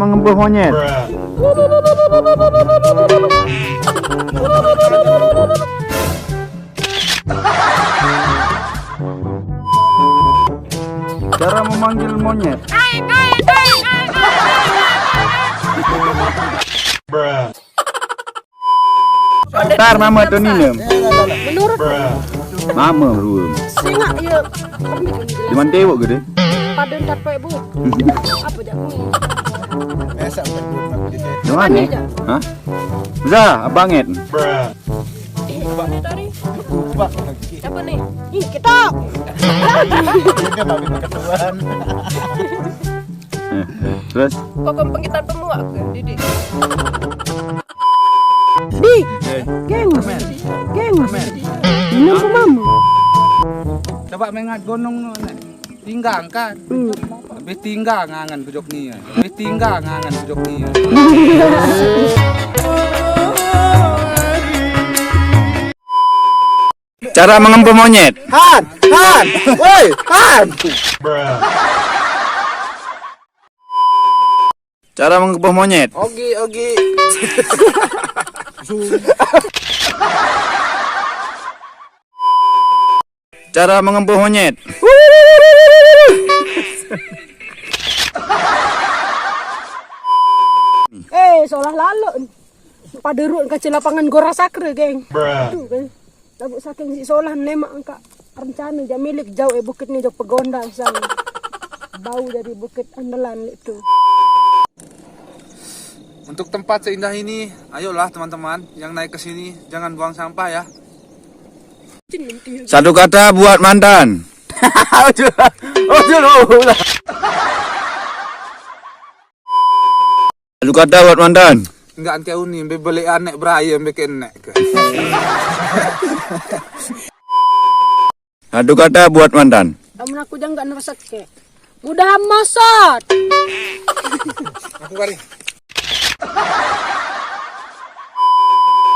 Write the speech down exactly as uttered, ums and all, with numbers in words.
Mengembuh monyet. Cara memanggil monyet. Tar mama tu ninem. Menurut Mama ruam. Singak ya. Di mana tewok gede? Pada ntar pek bu. Apa jak kui? Di mana? Hah? Za, abanget. Eh, ini tadi. Ubah lagi. Siapa nih? Ih, kita. Dia mami berketuan. Terus Kokong pengkitan pemuak ke Didi. Di, gengs, gengs. Ini ke mama. Coba mengat gonong no, nek. Tinggang kan? Lebih tinggang angan bejok ni. Lebih tinggang angan bejok ni. Cara mengembuh monyet. Han, Han, woi, Han. Cara mengembuh monyet. Ogi, Ogi. Cara mengembuh monyet. Eh, solah lalu. Pada ruang kaca lapangan Gora Sakra, geng. Tuh kan. Lagu saking si solah nemak angka rencana jam milik jauh eh bukit ni jauh pegonda sang. Bau dari bukit andalan itu. Untuk tempat seindah ini, ayolah teman-teman yang naik ke sini jangan buang sampah ya. Satu kata buat mantan. Ojo, ojo, ojo. Satu kata buat mantan. Enggak ante uni, be beli anek beraya be kenek ke. Satu kata buat mantan. Kamu aku jangan nggak ngerasa ke. Mudahan masat. Aku kari.